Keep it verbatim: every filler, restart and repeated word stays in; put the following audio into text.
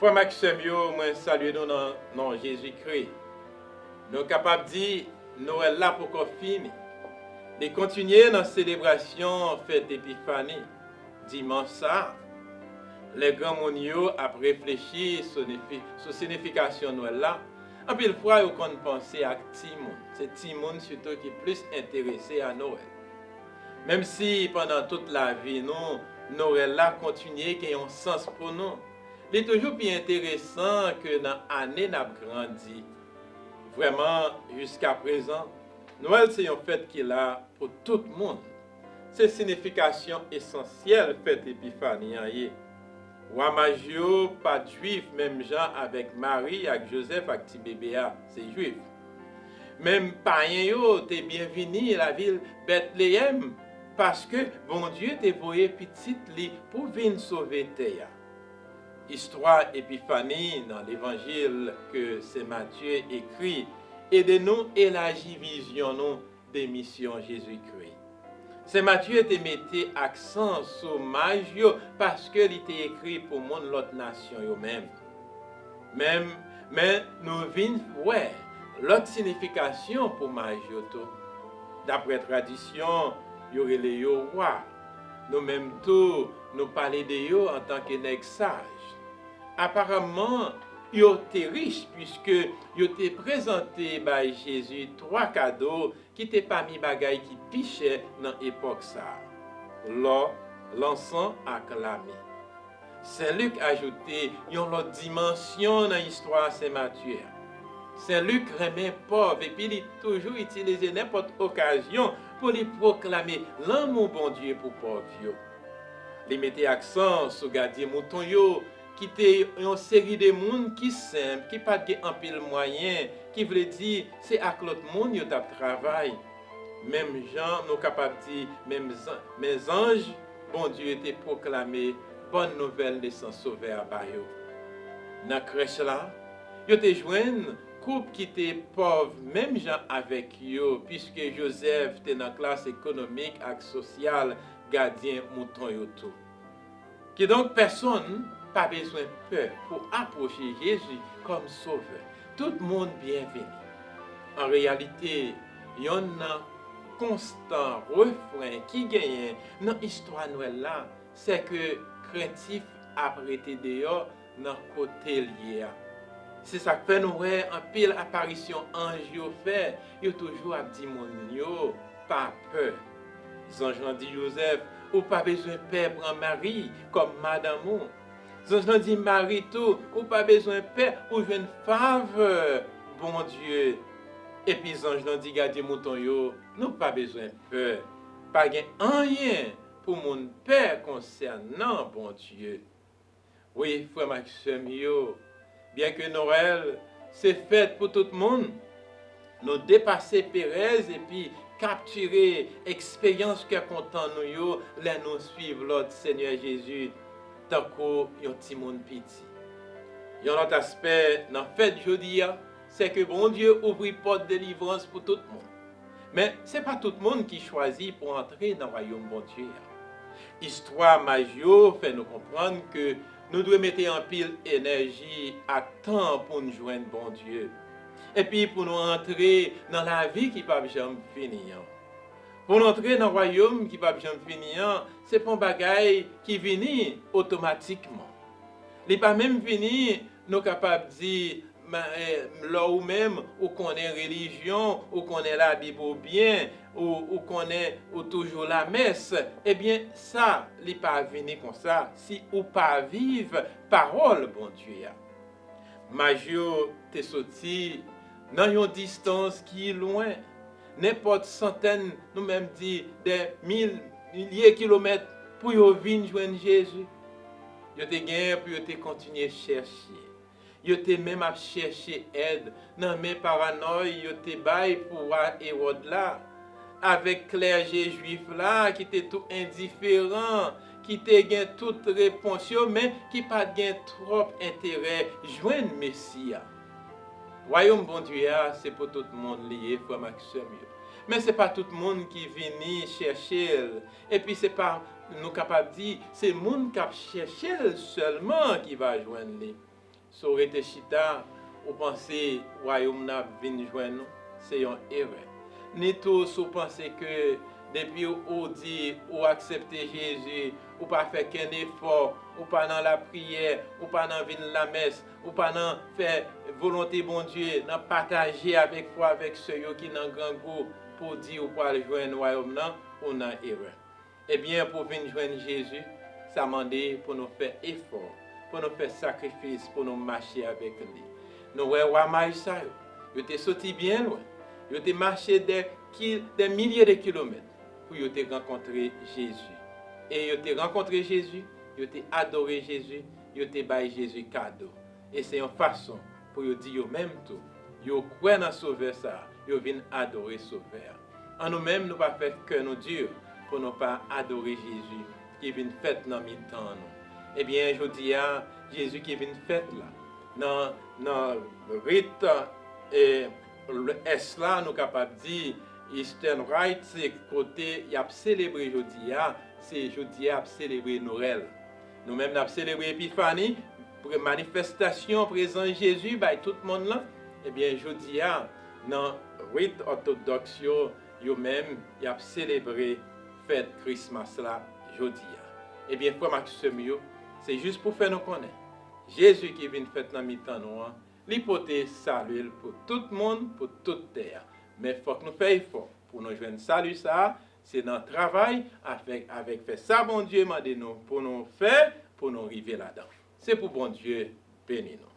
Frè m ak sè m yo, mwen salye nou nan non Jezikri. Nou kapab di, Nwèl la poko fini. Li kontinye nan selebrasyon fèt Epifani, dimanch sa a. Lè granmoun yo ap reflechi sou nifi-, sou sinifikasyon Nwèl la, anpil fwa yo konn panse ak timoun. Se timoun sitou ki plis enterese a Nwèl. Menm si pandan tout lavi nou, Nwèl la kontinye gen yon sans pou nou, li toujou pi enteresan ke nan ane n ap grandi. Vrèman, jiskaprezan, Nwèl se yon fèt ki la pou tout moun. Se sinifikasyon esansyèl fèt Epifani an ye. Wa maj yo pa t Jwif menm jan avèk Mari ak Jozèf ak ti bebe a, se Jwif. Menm payen yo te byenvini lavil Bètleyèm, paske Bondye te voye Pitit li pou vin sove tè a. Istwa Epifani nan Levanjil ke Sen Matye ekri ede nou elaji vizyon nou de misyon Jezikri. Sen Matye te mete aksan sou maj yo paske li te ekri pou moun lòt nasyon yo menm. Men, men nou vin wè lòt sinifikasyon pou maj yo tou. Daprè tradisyon, yo rele yo wa. Nou menm tou, nou pale de yo antanke nèg saj. Aparamman, yo te rich, piske yo te prezante bay Jezi twa kado ki te pami bagay ki pi chè nan epòk sa a: lò, lansan ak lame. Sen Lik ajoute yon lòt dimansyon nan istwa Sen Matye a. Sen Lik renmen pòv, epi li toujou itilize nenpòt okazyon pou li pwoklame lanmou Bondye pou pòv yo. Li mete aksan sou gadyen mouton yo, ki te yon seri de moun ki senp, ki pa t gen anpil mwayen, ki vle di se ak lòt moun yo t ap travay. Menm jan nou kapab di, menm zan-, men zanj Bondye te pwoklame bòn nouvèl nesans Sovè a ba yo. Nan krèch la, yo te jwenn koup ki te pòv menm jan avèk yo, piske Jozèf te nan klas ekonomik ak sosyal gadyen mouton yo tou. Kidonk, pèsonn pa bezwen pè pou apwoche Jezi kòm Sovè. Tout moun byenvini. An reyalite, yonn nan konstan refren ki genyen nan istwa Nwèl la, se ke krentif ap rete deyò nan kote l ye a. Se sa k fè nou wè anpil aparisyon anj yo fè, yo toujou ap di moun yo, "Pa pè." Zanj lan di Jozèf, "Ou pa bezwen pè pran Mari kòm madanm ou." Zanj lan di Mari tou, "Ou pa bezwen pè, ou jwenn favè Bondye." Epi zanj lan di gadyen mouton yo, "Nou pa bezwen pè. Pa gen anyen pou moun pè konsènan Bondye." Wi, frè m ak sè m yo, byenke Nwèl se fèt pou tout moun, nou depase perèz epi kaptire eksperyans kè kontan nou yo lè nou swiv lòd Senyè Jezi tankou yon timoun piti. Yon lòt aspè nan fèt jodi a, se ke Bondye ouvri pòt delivrans pou tout moun. Men, se pa tout moun ki chwazi pou antre nan wayòm Bondye a. Istwa maj yo fè nou konprann ke nou dwe mete anpil enèji ak tan pou n jwenn Bondye, epi pou nou antre nan lavi ki p ap janm fini an. Pou n antre nan wayòm ki p ap janm fini an, se pa yon bagay ki vini otomatikman. Li pa menm vini, nou kapab di, ma-, eh, lè ou menm, ou konnen relijyon, ou konnen Labib ou byen, ou, ou konnen ou toujou lamès, ebyen, sa, li pa vini konsa si ou pa viv pawòl Bondye a. Maj yo te soti nan yon distans ki lwen, nenpòt santèn, nou menm di dè mil, milye kilomèt, pou yo vin jwenn Jezi. Yo te gen pou yo te kontinye chèche. Yo te menm ap chèche èd nan men paranòy yo te bay pou wa Ewòd la, avèk klèje jwif la ki te tou endiferan, ki te gen tout repons yo, men ki pa t gen twòp enterè jwenn Mesi a. Wayòm Bondye a, se pou tout moun li ye, frè m ak sè m yo. Men se pa tout moun ki vini chèche l. Epi se pa, nou kapab di, se moun k ap chèche l sèlman ki va jwenn li. Si w rete chita, ou panse wayòm nan ap vin jwenn ou, se yon erè. Ni tou si w panse ke depi ou di ou aksepte Jezi, ou pa fè kenn efò, ou pa nan lapriyè, ou pa nan vin lamès, ou pa nan fè volonte Bondye, nan pataje avèk frè avèk sè yo ki nan grangou pou w di ou pral jwenn wayòm nan, ou nan erè. Ebyen, pou vin jwenn Jezi, sa mande pou nou fè efò, pou nou fè sakrifis, pou nou mache avèk li. Nou wè wa maj sa yo, yo te soti byen lwen, yo te mache dè, ki, dè milye de kilomèt pou yo te rankontre Jezi. E yo te rankontre Jezi, yo te adore Jezi, yo te bay Jezi kado. E se yon fason pou yo di yo menm tou, yo kwè nan Sovè sa a, yo vin adore Sovè a. An nou menm, nou pa fè kè nou di pou nou pa adore Jezi ki vin fèt nan mitan nou. Ebyen, jodi a, Jezi ki vin fèt la, nan, nan rit e, lwès la, nou kapab di, Eastern Rite, se kote y ap selebre jodi a, se jodi a ap selebre Nwèl. Nou menm n ap selebre Epifani, pre- manifestasyon prezans Jezi bay tout monn lan. Ebyen, jodi a, nan rit òtodòks yo, yo menm, y ap selebre fèt Krismas la jodi a. Ebyen, frè m ak sè m yo, se jis pou fè nou konnen, Jezi ki vin fèt nan mitan nou an, li pote sali l pou tout moun, pou tout tè a. Men fòk nou fè efò pou nou jwenn sali sa a, se nan travay, avèk, avèk fè sa Bondye mande nou pou nou fè, pou nou rive ladan. Se pou Bondye beni nou.